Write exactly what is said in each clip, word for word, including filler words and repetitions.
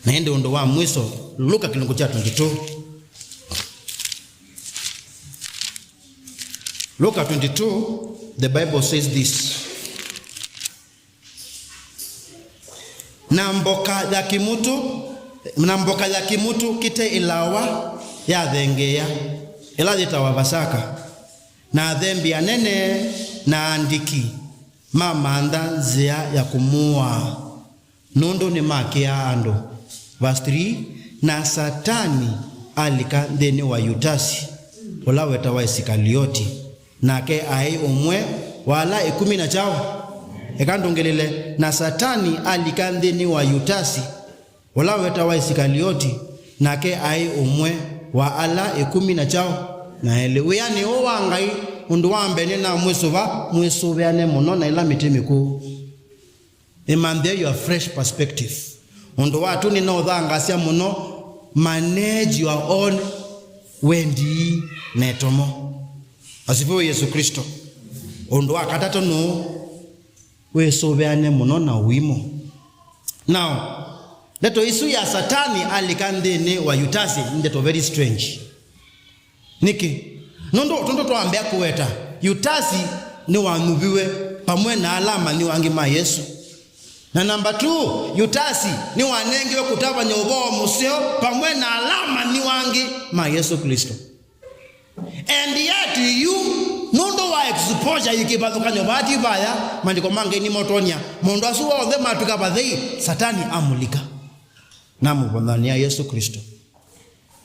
Na ĩndĩ ũndũ wa mwiso, Luka kĩlungu kya twenty-two. Luka twenty-two, the Bible says this. Na mboka ya kĩmutu, na mboka ya kĩmutu kĩte ĩlawa yathengeea, ĩla yĩtawa Vasaka, na athembi anene na aandĩki mamantha nzĩa ya kũmũaa, nũndũ nĩmakĩaa andũ. Verse three, na Satani alika nthĩnĩ wa Yutasi, ũla wetawa Isikalioti, nake aĩ ũmwe wa ala ĩkũmi na kyaũ? Eka ndũngĩlĩle, na Satani alika nthĩnĩ wa Yutasi, ũla wetawa Isikalioti, nake aĩ ũmwe wa ala ĩkũmi na kyaũ? Na elĩ. Wĩanĩ ũũ wa Ngai, ũndũ wa mbee nĩnamwĩsũva, mwĩsũvĩane mũno na ĩla mĩtĩ mĩkũũ. Ĩmanthĩa your fresh perspective. Ũndũ wa tũnĩ no ũthangaasya mũno, manage your own wendi na ĩtomo. Asifiwe Yesu Kristo. Ũndũ wa katatũ nũũ? Wĩsũvĩane mũno na ũimũ. Now, ndeto isu ya Satani alika nthĩnĩ wa Yutasi nĩ ndeto very strange. Nĩkĩ? Nũndũ tũndũ twambĩa kũweta, Yutasi nĩwanyuviwe vamwe na ala amanyĩw'a angĩ ma Yesũ. Na namba two, Yutasi nĩwanengiwe kũtavany'a ũvoo mũseo vamwe na ala amanyĩw'a angĩ ma Yesũ Klĩsto. And yet you, nũndũ wa exposure yĩ kĩvathũkany'o vati vaya, maandĩko ma Ngai nĩmotwony'a, maũndũ asu onthe matw'ĩka vathei, Satani amũlika na amũvonanĩa Yesũ Klĩsto.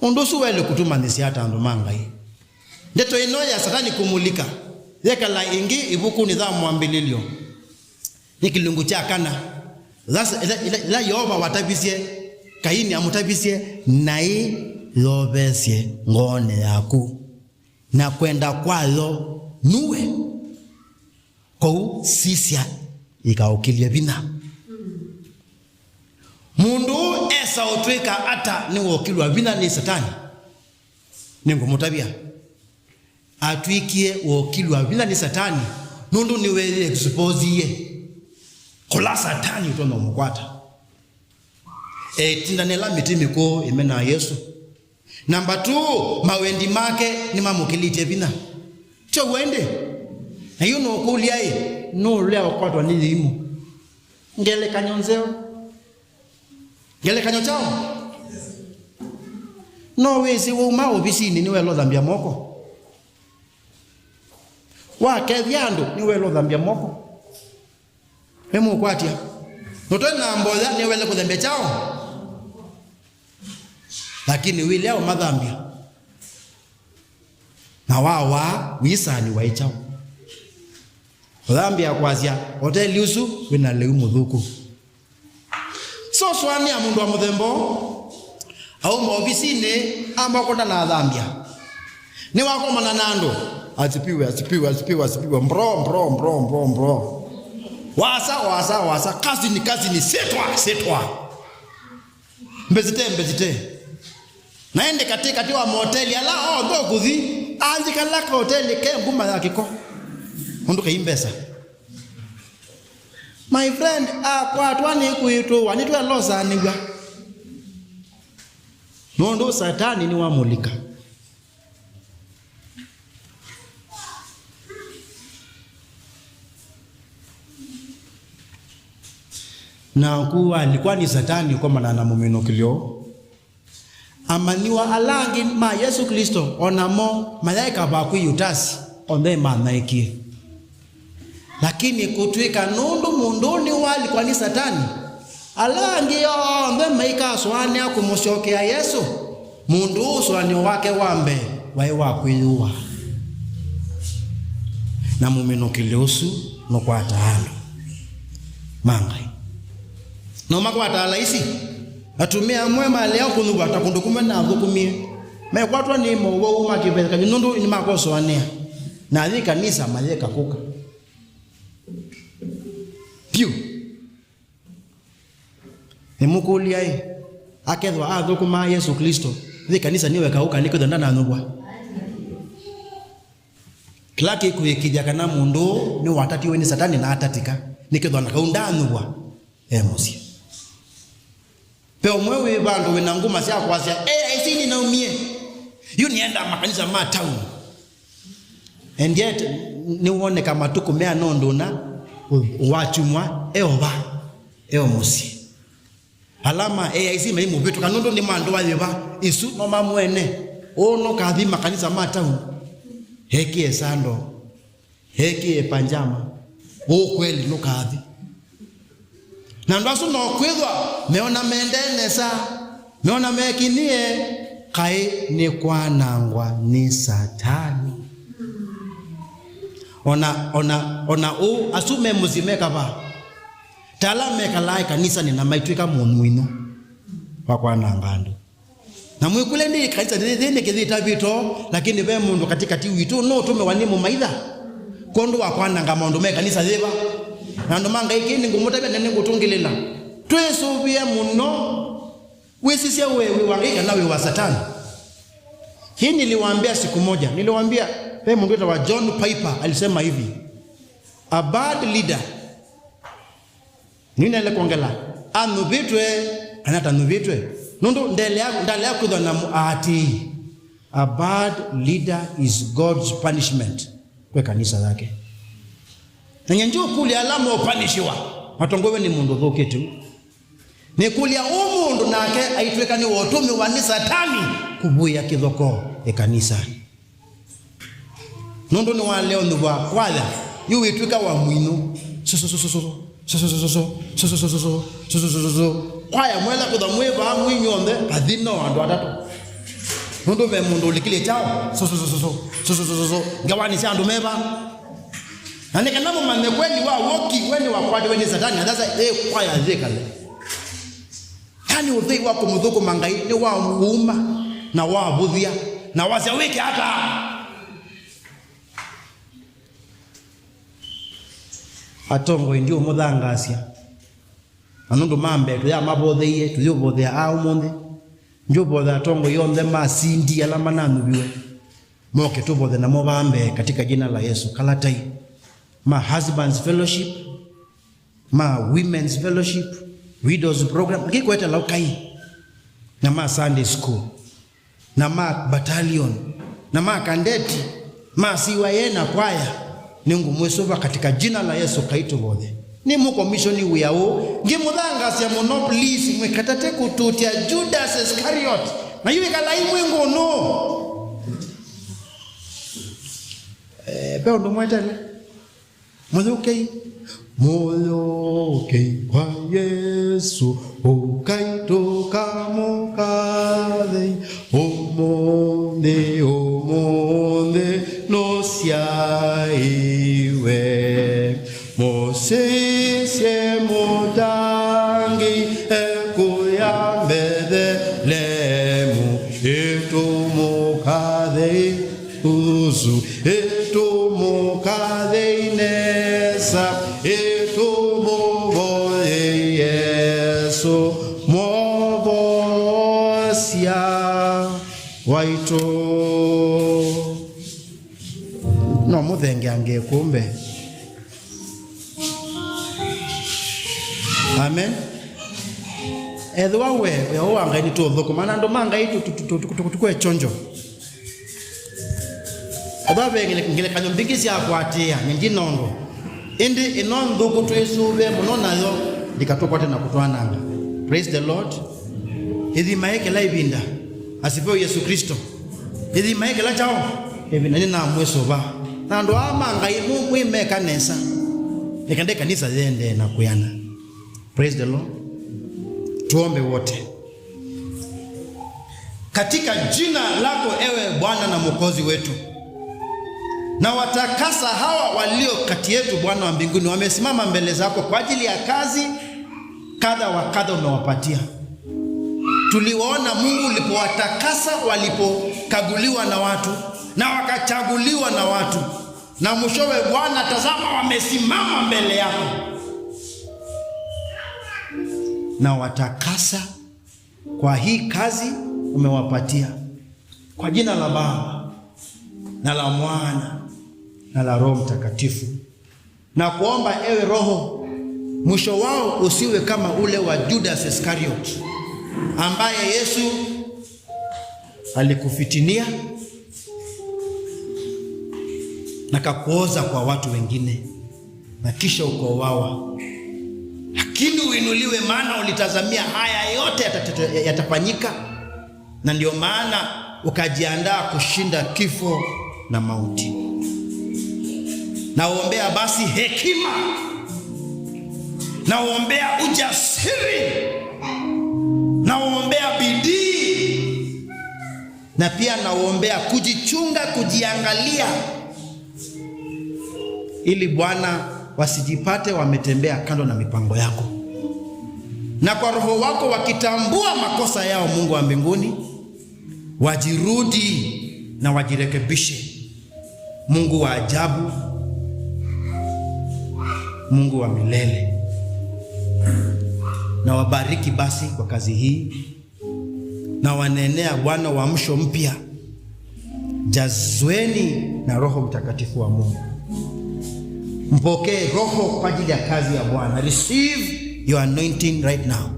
Ũndũ ũsu waĩle kũtũmanyĩsya ata andũ ma Ngai? Ndeto ĩno ya Satani kũmũlika yekala ĩngĩ ĩvukunĩ ya Mwambĩlĩlyo, nĩ kĩlungu kya kana, ĩla, ĩla, ĩla, ĩla Yeova watavisye Kaini amũtavisye, naĩ yoveesye ngoonĩ yaku, na kwenda kwayo nue. Kwoou sisya, ĩkaũkĩlye vinya. Mũndũ ũũ esa ũtw'ĩka ata nĩwokĩlw'a vinya nĩ Satani? Nĩngũmũtavya. Atw'ĩkie wokĩlw'a vinya nĩ Satani nũndũ nĩweexposie kũla Satani ũtonya ũmũkwata. Etindanĩla mĩtĩ mĩkũũ ĩmenaa Yesũ. Namba two, mawendi make nĩmamũkĩlĩtye vinya. Ti ũw'o ĩndĩ? Na yu nũkũlya-ĩ, nũũ ũlea ũkwatwa nĩ yĩimũ? Ngelekany'o nzeo. Ngelekany'o kyaũ? No wĩsĩ wauma ovisinĩ nĩwaĩle ũthambya moko? Wakethya andũ nĩwaĩle ũthambya moko? Nĩmũkwatya. Nũtonya mboya nĩwaĩle kũthambya kyaũ? Lakini wĩlea ũmathambya. Na wawaa, wĩsani waĩ kyaũ? Ũthambĩa kwasya, oteli ũsu wĩna lĩu mũthũku. So sũanĩa mũndũ wa mũthemba ũũ, auma ovisinĩ, amba ũkonda na athambya. Nĩwakomana na andũ. Asipiwe, asipiwe, asipiwe, asipiwe. Mbro, mbro, mbro, mbro, mbro. Wasa, wasa, wasa. Kasini, kasini. Sitwa, sitwa. Mbesite, mbesite. Na ĩndĩ katĩ katĩ wa maoteli ala onthe ũkũthi, anzikala kaoteli ke nguma ya kĩko. Ũndũ kai mbesa. My friend, akwatwa nĩ kwĩtũwa, nĩtwelosanĩw'a. Nũndũ Satani nĩwamũlika. Naku walikwa nĩ Satani ũkomana na mũminũkĩlyo. Amanyĩw'a ala angĩ ma Yesũ Klĩsto o namo mayaĩka vakwĩ Yutasi, onthe manyaĩkie. Lakini kũtw'ĩka nũndũ mũndũ ũũ nĩwalikwa nĩ Satani, ala angĩ onthe maikasũanĩa kũmũsyokea Yesũ, mũndũ ũũ ũsũanĩo wake wa mbee waĩ wa kwĩyũa. Na mũminũkĩlyo ũsu nũkwataa andũ ma Ngai. Na ũmakwataa laisi. Atumĩa amwe malea kũnyuva ta kũndũ kũmwe nathũkũmie. Mekwatwa nĩ mowau ma kĩvathũkany'o nũndũ nĩmakosoanĩa. Na athi kanisa mayĩka kũka. Vyũ. Nĩmũkũlya-ĩ, akethwa athũkũmaa Yesũ Klĩsto, nthĩ kanisa nĩweka ũka nĩkwĩthwa ndananyuvwa? Kĩla kĩkũĩkĩĩthya kana mũndũ ũũ nĩwatatiwe nĩ Satani na atatĩka, nĩkethwa na kau ndanyuvwa e mũsyĩ. Ve ũmwe wĩ vandũ wĩna nguma sya kwasya, "Ĩ, aisini naumie. Yu nĩenda makanisa ma town." And yet, nĩwoneka matukũ mea nũndũ na wakyumwa eova, eo mũsyĩ. Ala ma A I C maimũvĩtũka nũndũ nĩ mandũ ayĩva, isu no mamwene. Ũũ nũkathi makanisa ma town, ekĩe sando, ekĩe panjama. Ũũ kweli nũkathi. Na andũ asu no kwĩthwa meona mendee nesa, meona mekinie, kaĩ nĩ kwanangwa nĩ Satani. Ona, ona, ona ũu, asu me mũsyĩ mekava. Ta ala mekalaa ĩkanisanĩ na maitw'ĩka mũnyuinũ wa kwananga andũ. Na mwĩkũlye, nĩ ĩkanisa yĩĩ nĩkĩ yĩtavĩtwe, lakini ve mũndũ katĩkatĩ witũ nũũtũmĩwa nĩ mũmaitha kwondũ wa kwananga maũndũ me kanisa yĩva? Na andũ ma Ngai, kĩĩ nĩngũmũtavya na nĩngũtũngĩlĩla. Twĩsũvĩe mũno wĩsisye we wĩ wa Ngai kana wĩ wa Satani. Hii niliwaambia siku moja, niliwaambia, ve mũndũ wĩtawa John Piper alisema hivi, "A bad leader," nĩnaĩle kwongela, "anyuvĩtwe kana atanyuvĩtwe," nũndũ ndalea, ndalea kwĩthwa na mũaatĩĩi. A bad leader is God's punishment kwĩ kanisa yake. Na nyie ndiũkũlya ala meũpanishiwa matongoew'e nĩ mũndũ ũthũkĩte ũu. Nĩkũlya ũũ mũndũ nake aitw'ĩka nĩwaũtũmĩwa nĩ Satani kũvũĩa kĩthokoo ĩkanisanĩ. Nũndũ nĩwalea ũnyuva kwaya, yu wĩtw'ĩka wa mũinũ. Sososososo, sososososo, sososososo, sososososo. Kwaya mwela kũtha mwĩ vaa mwĩ inyw'onthe, kathi no andũ atatũ. Nũndũ ve mũndũ ũlikĩlye kyaũ, sososososo, sososososo, ngewanĩ sya andũ meva. Na nĩ kana mũmanye kweli wa woki, we nĩwakwatiwe nĩ Satani, na sasa ĩ kwaya yĩkale. Yaani ũthei wa kũmũthũkũma Ngai nĩ wa ũuma na wa vũthya na wasya wĩke ata? Atongoi ndiũmũthangaasya. Na nũndũ ma mbee tũyamavotheie, tũyũvothea aa ũmũnthĩ. Ndiũvothea atongoi onthe ma C D ala mananyuviwe. Moke tũvothe namo vaa mbee katika jina la Yesu. Kalatai, ma Husbands Fellowship, ma Women's Fellowship, Widows Program, ngĩkwetela ũkai, na ma Sunday School, na ma Battalion, na ma Kandeti, ma C Y A na kwaya, nĩngũmwĩsũva katika jina la Yesu, kaitũ vothe. Nĩ mũkomishoni wĩa ũũ, ngĩmũthangasya mũno, please, mwĩkatate kũtũtya Judas Iscariot. Na yu ĩkalai mwĩ ngũnũ. Eh, ve ũndũ mwetele? Mũyũkei, mũyũkei kwa Yesũ, ũkai tũkamũkathei. Ũmũnthĩ, ũmũnthĩ nũsyaĩwe. Mũsisye mũtangĩĩe kũya Mbethelemu, ĩtũmũkathei Yesũ, ĩtũmũkathei nesa, ĩtũmũvoyei Yesũ, mwovosya waitũ. No mũthengeange kũmbe. Amen. Ethĩwa we, we wa Ngai nĩtũũthũkũma na andũ ma Ngai tũ-, tũ-, tũ-, tũ-, tũ-, tũkwe chonjo. Ethĩwa ve ngele-, ngelekany'o mbingĩ sya kũatĩĩa, nyingĩ nondo. Ĩndĩ ĩno nthũku twĩsũve mũno nayo, ndikatũkwate na kũtwananga. Praise the Lord. Ĩthima ĩ kĩla ĩvinda. Asifiwe Yesu Kristo. Ĩthima ĩ kĩla kyaũ? Ĩvinda nĩnamwĩsũva. Na andũ aa ma Ngai mũ-, mwĩmeka nesa. Nĩkenda ĩkanisa yĩendee na kwĩana. Praise the Lord. Tuombe wote. Katika jina lako, ewe Bwana na Mwokozi wetu, na watakasa hawa walio kati yetu, Bwana wa mbinguni, wamesimama mbele zako kwa ajili ya kazi kadha wa kadha umewapatia. Tuliwaona, Mungu, ulipowatakasa, walipokaguliwa na watu na wakachaguliwa na watu, na mwishowe, Bwana, tazama, wamesimama mbele yako. Na watakasa kwa hii kazi umewapatia. Kwa jina la Baba, na la Mwana, na la Roho Mtakatifu. Na kuomba, ewe Roho, mwisho wao usiwe kama ule wa Judas Iscariot. ambaye Yesu alikufitinia na kakuoza kwa watu wengine na kisha ukauawa. Lakini uinuliwe, maana ulitazamia haya yote yatatete-, yatafanyika, na ndio maana ukajiandaa kushinda kifo na mauti. Naombea basi hekima, naombea ujasiri, naombea bidii, na pia naombea kujichunga, kujiangalia, ili Bwana wasijipate wametembea kando na mipango yako, na kwa Roho wako wakitambua makosa yao, Mungu wa mbinguni, wajirudi na wajirekebishe. Mungu wa ajabu, Mungu wa milele, na wabariki basi kwa kazi hii, na wanenea Bwana uamsho mpya. Jazweni na Roho Mtakatifu wa Mungu. Mpokee Roho kwa ajili ya kazi ya Bwana. Receive your anointing right now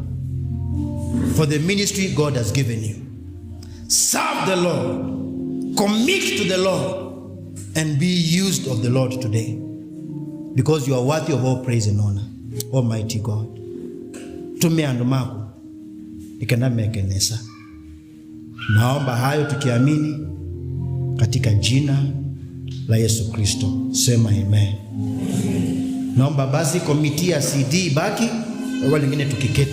for the ministry God has given you. Serve the Lord. Commit to the Lord and be used of the Lord today, because you are worthy of all praise and honor, Almighty God. Tũmĩa andũ maku nĩ kana meke nesa. Naomba hayo tukiamini katika jina la Yesu Kristo. Sema amen. Naomba basi komiti ya C D ibaki, wale wengine tukiketi.